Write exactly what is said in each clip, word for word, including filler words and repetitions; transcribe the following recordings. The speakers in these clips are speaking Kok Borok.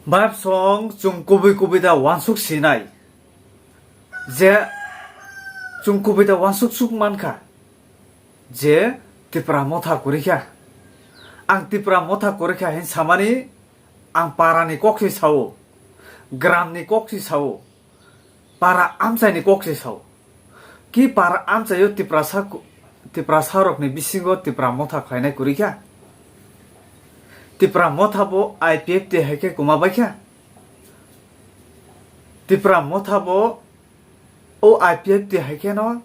Bab song chwng kubui kubui da wansuk sinai je chwng kubui da wansuk suk mankha je Tipra motha kwrwi kha. Ang Tipra motha kwrwi kha hin samani ang para ni kok se sao, gram ni kok se sao, para amchai ni kok se sao. Ki para amchaio Tiprasa ku-, Tiprasa rokni bisingo Tipra motha khlainai kwrwi kha. Tipra motha bo I P F T hai khe kuma bai kha. Tipra motha bo o I P F T hai khe no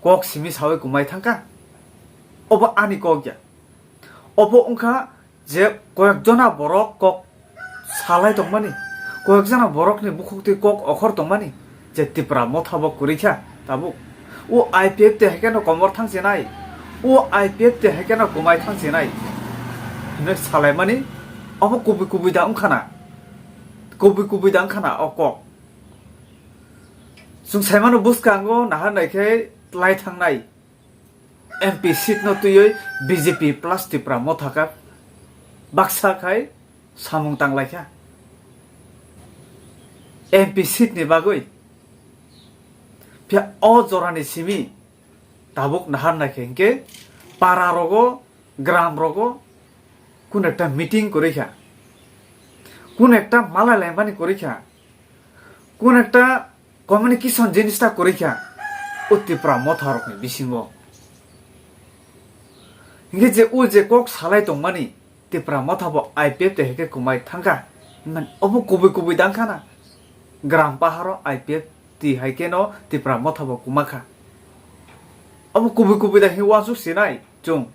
kok simi sawi kumai thang kha. Obo ani kok ya. Obo wngkha je koyek jona borok kok salai tongmani, koyek jona borokni bukhuk twi kok okhor tongmani, je Tipra motha bo kwrwi kha tabuk. O I P F T hai khe no komor thang chenai, o I P F T hai khe no kumai thang chenai hinwi salaimani, obo kubui kubui da wngkhana, kubui kubui da wngkhana o kok. Chwng saimano bwskango nahar nai khe tlai thangnai. M P seat no twiwi B J P plus Tipra motha kha baksa khai samung tang lai kha M P seat ni bagwi. Phiya o jora ni simi tabuk nahar nai khe hinkhe para rogo, gram rogo kun ekta meeting kwrwi kha, kun ekta malai laimani kwrwi kha, kun ekta communication jinis ta kwrwi kha o Tipra motha rokni bisingo. Hinkhe je o je kok salai tongmani Tipra motha bo I P F T hai khe kumai thang kha, man obo kubui kubui dang khana. Gram paharo I P F T hai khe no Tipra motha bo kuma kha. Obo kubui kubui da hin wansuk sinai chwng.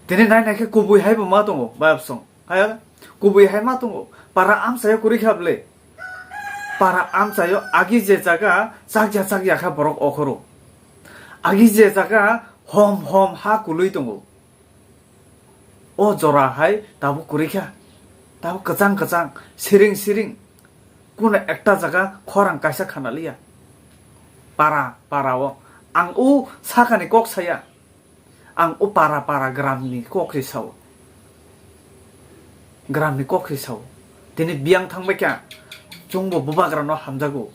Tini nai nai khe kubui hai bo ma tongo, bayapsong. Hai, kubui hai ma tongo. Para amchaio kwrwi kha bwle. Para amchaio agi je jaga chakya chakya kha borok okhoro. Agi je jaga hom hom ha kwlwi tongo. O jora hai tabuk kwrwi kha. Tabuk kwchang kwchang, siring siring. Kuno ekta jaga khorang kaisa khana liya. Para, para o. Ang o sakani kok saya. Ang o para para gram ni kok se sao. Gram ni kok se sao. Tini biyang thang bai kha, chwng bo bubagra no hamjago.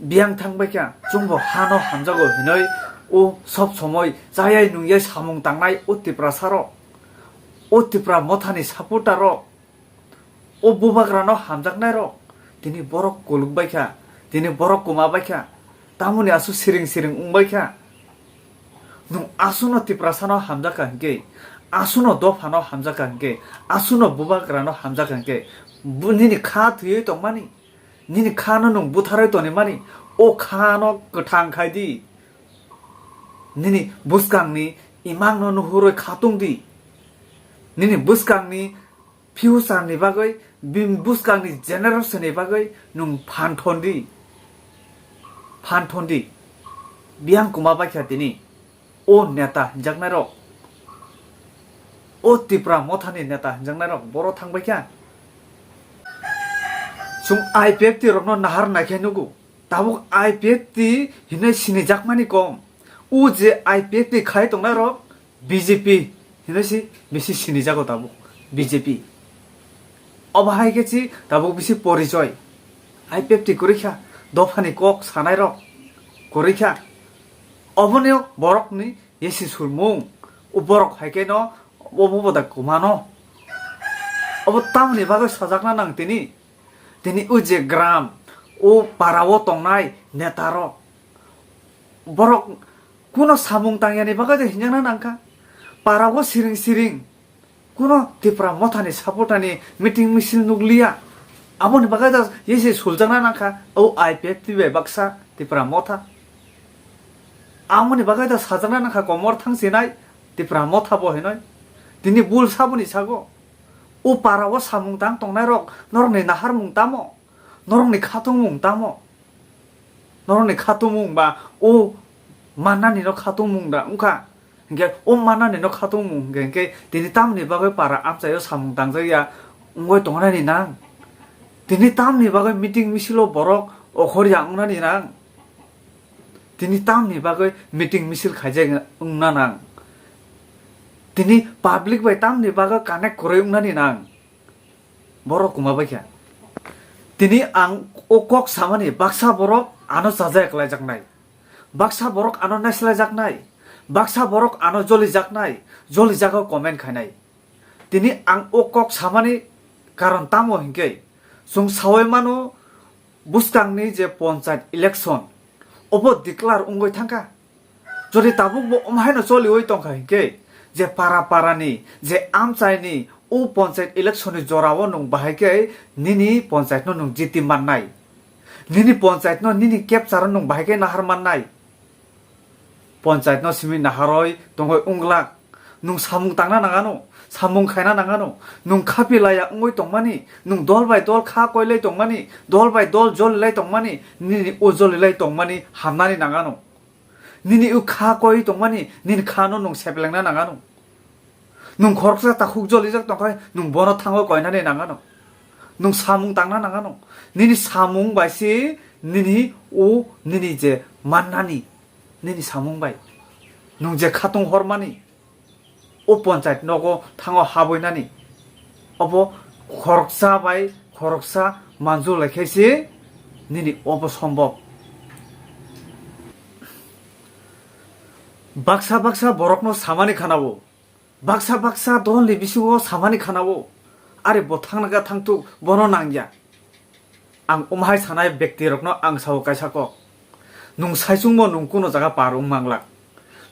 Biyang thang bai kha, chwng bo ha no hamjago hinoi o sob somoi chayai nungyai samung tangnai o Tiprasa rok. O Tipra motha ni supporter rok. O bubagra no hamjaknai rok, tini borok kuluk bai kha, tini borok kuma bai kha, tamoni asu siring siring wng bai kha. Nwng asu no Tiprasa no hamjak kha hinkhe, asu no dopha no hamjak kha hinkhe, asu no bubagra no hamjak kha hinkhe, bu-, nini kha thwiwi tongmani, nini kha no nwng butharwi tonimani, o kha no kwthang khai di. Nini bwskang ni imang no nuhurwi khatung di. Nini bwskang ni future ni bagwi, bini bwskang ni generation ni bagwi nwng phan thon di, phan thon di. Biyang kuma bai kha tini o neta hinjaknai rok, o Tipra motha ni neta hinjaknai rok boro thang bai kha. Chwng I P F T rok no nahar nai khe nugo, tabuk I P F T hinwi sinijakmani kom. O je I P F T khai tongnai rok B J P hinwi si bisi sinijago tabuk B J P. Obo hai khe si tabuk bisi porichoi. I P F T kwrwi kha, dophani kok sanai rok kwrwi kha. Oboni borokni yesi surmung, o borok hai khe no obo boda kwmano. Obo tamoni bagwi sajakna nang tini? Tini o je gram, o para o tongnai neta rok, borok kuno samung tangyani bagwi de hinjakna nangkha. Para o siring siring kuno Tipra mothani supporter ni meeting misil nukliya. Aboni bagwi da yesi suljakna nangkha o I P F T bai baksa Tipra motha. Aboni bagwi da sajakna nangkha komor thangsinai Tipra motha bo hinoi. Tini bul saboni sago. O para o samung tang tongnai rok norokni naharmung tamo? Norokni khatungmung tamo? Norokni khatungmung ba o mannani no khatungmung da wngkha. Hinkhe o mannani no khatungmung hinkhe, hinkhe tini tamni bagwi para amchaio samung tangjak ya wngwi tongnani nang? Tini tamni bagwi meeting misilo borok okhor ya wngnani nang? Tini tamni bagwi meeting misil khaijak wngna nang? Tini public bai tamni bagwi connect kwrwi wngnani nang? Borok kuma bai kha. Tini ang o kok samani baksa borok ano chajaya klaijaknai, baksa borok ano naislaijaknai, baksa borok ano jolijaknai, jolijago comment khainai. Tini ang o kok samani karon tamo hinkhe, chwng sawi mano, bwskangni je ponchayat election obo declare wngwi thangkha. Jodi tabuk bo omhaino choliwi tongkha hinkhe, je para parani, je amchaini o ponchayat election ni jorao nwng bahai khe nini ponchayat no nwng jiti mannai, nini ponchayat no nini capture o nwng bahai khe nahar mannai. Ponchayat no simi naharoi tongoi wnglak. Nwng samung tangna nangano, samung khaina nangano, nwng khapi laya wngwi tongmani, nwng dol bai dol kha koilai tongmani, dol bai dol jolilai tongmani, nini o jolilai tongmani hamnani nangano. Nini o kha koi tongmani, nini kha no nwng seplengna nangano. Nwng khoroksa takhuk jolijak tongkhai, nwng bono thango koinani nangano. Nwng samung tangna nangano. Nini samung bai se nini o nini je mannani, nini samung bai. Nwng je khatung hormani, o ponchayat nogo thango haboinani. Obo khoroksa bai khoroksa manjulai khe se nini obo sombok. Baksa baksa borokno samani khanao, baksa baksa dolni bisingo samani khanao, are bo thangna kha thangthuk, bono nangya. Ang umhai sanai bektirokno ang sao kaisa kok, nwng saichungbo nwng kuno jaga par wng manglak,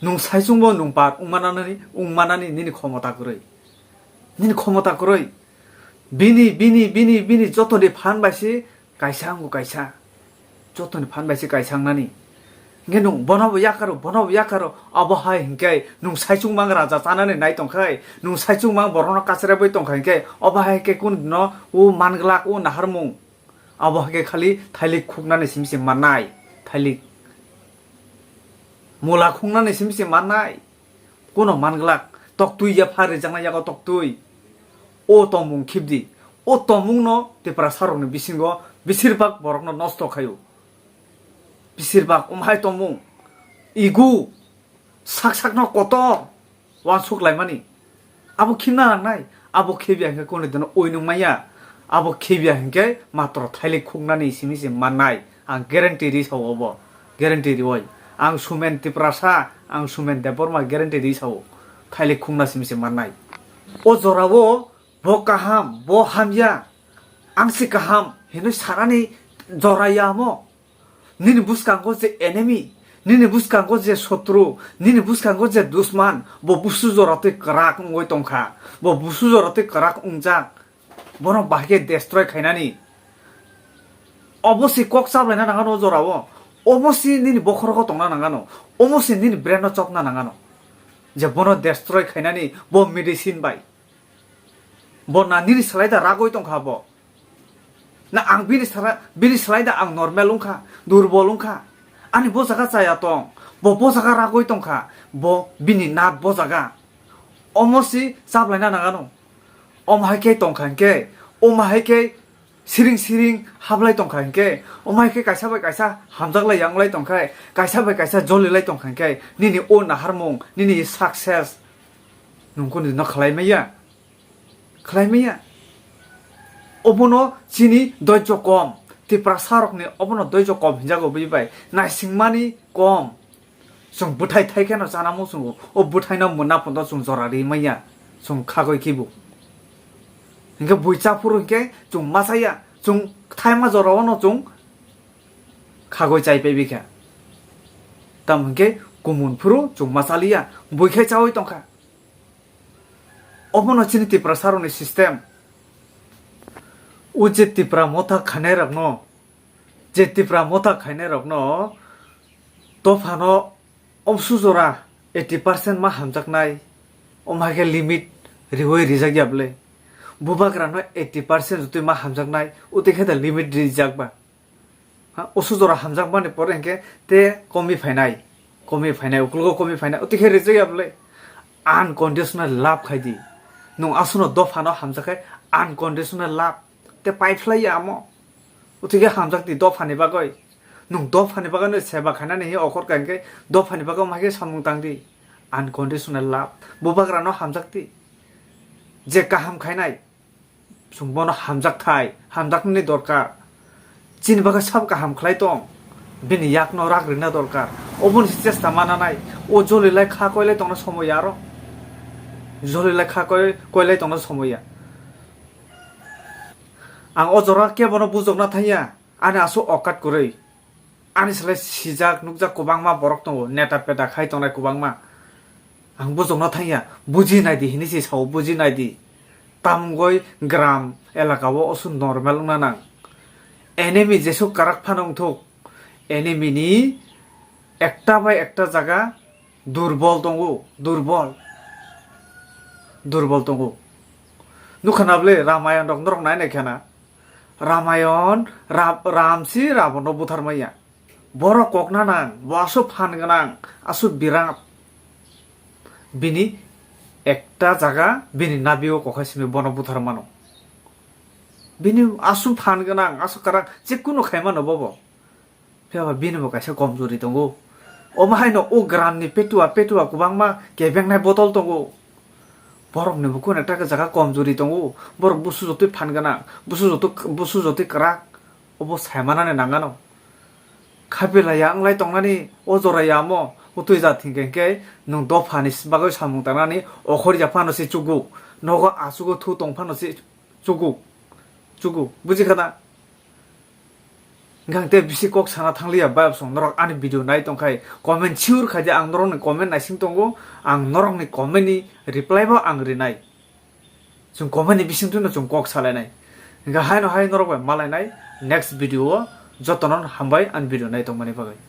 nwng saichungbo nwng par wng manani, wng manani nini khomota kwrwi, nini khomota kwrwi. Bini, bini, bini, bini jotoni phan bai se kaisa wngkha kaisa. Jotoni phan bai se kaisa wngnani. Hinkhe nwng bono bo yakaro, bono bo yakaro, abo hai hinkhe nwng saichung mang raja chanani nai tongkhai, nwng saichung mang borokno kachrebwi tongkha hinkhe, obo hai khe kundino o manglak o naharmung. Abo hai khe khali thailik khuknani simi se mannai, thailik. Mula khuknani simi se mannai. Kuno manglak, toktwi yapha rijaknai yago toktwi. O tongmung khibdi. O tongmungno Tiprasarokni bisingo besirbak borokno nosto khaio. Besirbak umhai tongmung. Igu, sak sakno kotor, uansuk laimani. Abo khibna nangnai, abo khibiya hinkhe kunu dino oi nung maya. Abo khibiya hinkhe matro thailik khuknani simi se mannai. Ang guarantee ri sao obo. Guarantee rioi. Ang Sumen Tiprasa, ang Sumen Debbarma guarantee ri sao. Thailik khukna simi se mannai. O jorao bo kaham, bo hamya, ang se kaham hinwi sanani jora ya mo. Nini bwskango je enemy, nini bwskango je sotru, nini bwskango je dusman, bo busu jora twi kwrak wngwi tongkha, bo busu jora twi kwrak wngjak, bono bahai khe destroy khainani. Obo se kok chaplaina nangano o jorao, obo se nini bokhorogo tongna nangano, omo se nini brain no chopna nangano, je bono destroy khainani bo medicine bai. Bo na nini salai da ragwi tongkha bo. Na ang bini sala, bini salai da ang normal wngkha, durbol wngkha. Ani bo jaga chaya tong, bo bo jaga ragwi tongkha, bo bini nat bo jaga. Omo si chaplaina nangano. Omo hai khe tongkha hinkhe, omo hai khe siring siring hablai tongkha hinkhe, omo hai khe kaisa bai kaisa hamjaklai yanglai tongkha, kaisa bai kaisa jolilai tongkha hinkhe, nini o naharmung, nini success nungkuni no khlai maya. Khlai maya. Obono chini doijo kom. Tiprasa rokni obono doijo kom hinjago bini bai. Naisingmani kom. Chwng bwthai thai kheno chana muchungo. O bwthaino mwnna phono chwng jora ri maya. Chwng khagoi khibu. Hinkhe bui chaphuru hinkhe chwng machaya. Chwng thaima jorao no chwng khagoi chai pai bikha. Tamo hinkhe kumun phuru chwng machaliya. Bui khai chaui tongkha. Obono chini Tiprasa rokni system. O je Tipra motha khainai rokno, je Tipra motha khainai rokno dophano omsu jora eighty percent ma hamjaknai, omo hai khe limit riwi rijak ya bwle? Bubagra no eighty percent jotoi ma hamjaknai, o twi khe da limit rijak ba? Ha, osu jora hamjakmani pore hinkhe te komi phainai, komi phainai, ukologo komi phainai, o twi khe rijak ya bwle? Unconditional love khai di. Nwng aswkno dophano hamjak khai unconditional love te paiphlai ya amo. O twi khe hamjak di dophani bagwi. Nwng dophani bagwi no seba khainani hi okhor kha hinkhe dophani bagwi omo hai khe samung tang di. Unconditional love. Bubagra no hamjak di. Je kaham khainai, Chwng bono hamjakthai, hamjaknani dorkar. Chini bagwi sabo kaham khlai tong. Bini yakno rak rina dorkar. Oboni se chesta mananai. O joli lai kha koilai tongna somoya aro. Joli lai kha koi-, koilai tongna somoya. Ang o jora kebono bujokna thangya. Ani aswk okat kwrwi. Ani slai sijak nukjak kwbangma borok tongo, neta peta khai tongnai kwbangma. Ang bujokno thangya, buji naidi hinwi se sao, buji naidi. Tamgoi gram elaka o osu normal wngna nang. Enemy jesuk karak phano wngthuk, enemy ni ekta bai ekta jaga durbol tongo, durbol. Durbol tongo. Nukha na bwle Ramayan rok norok nai nai khana. Ramayon, Ra-, Ram si Rabono buthar maya. Borok kokna nang, bo aswk phan gwnang, aswk birat. Bini ekta jaga, bini nabio kokha simi bono buthar mano. Bini aswk phan gwnang, aswk kwrak, jekunu khai mano bobo. Phiya ba bini bo kaisa komjuri tongo. Omo haino o gram ni petua, petua kwbangma kebengnai botol tongo. Borok ni bo kunu ekta jaga komjuri tongo. Borok busu jotoi phan gwnang, busu jotoi, busu jotoi kwrak. Obo saimanani nangano. Khaphilaiya wnglai tongnani o joraya mo, o twi jat hinkhe hinkhe nwng dophani bagwi samung tangnani okhorya phano se chugo, nogo achugo thu tong phano se chugo, chugo, buji khana? Hinkhe ang tei bisi kok sana thangliya, bayapsong norok ani video nai tongkhai comment sure khaidi, ang norokni comment naising tongo, ang norokni comment ni reply bo ang rinai. Chwng comment ni bisingtwi no chwng kok salainai. Hinkhe haino hai norok bai malainai next video o. Jotono hambai ani video nai tongmani bagwi.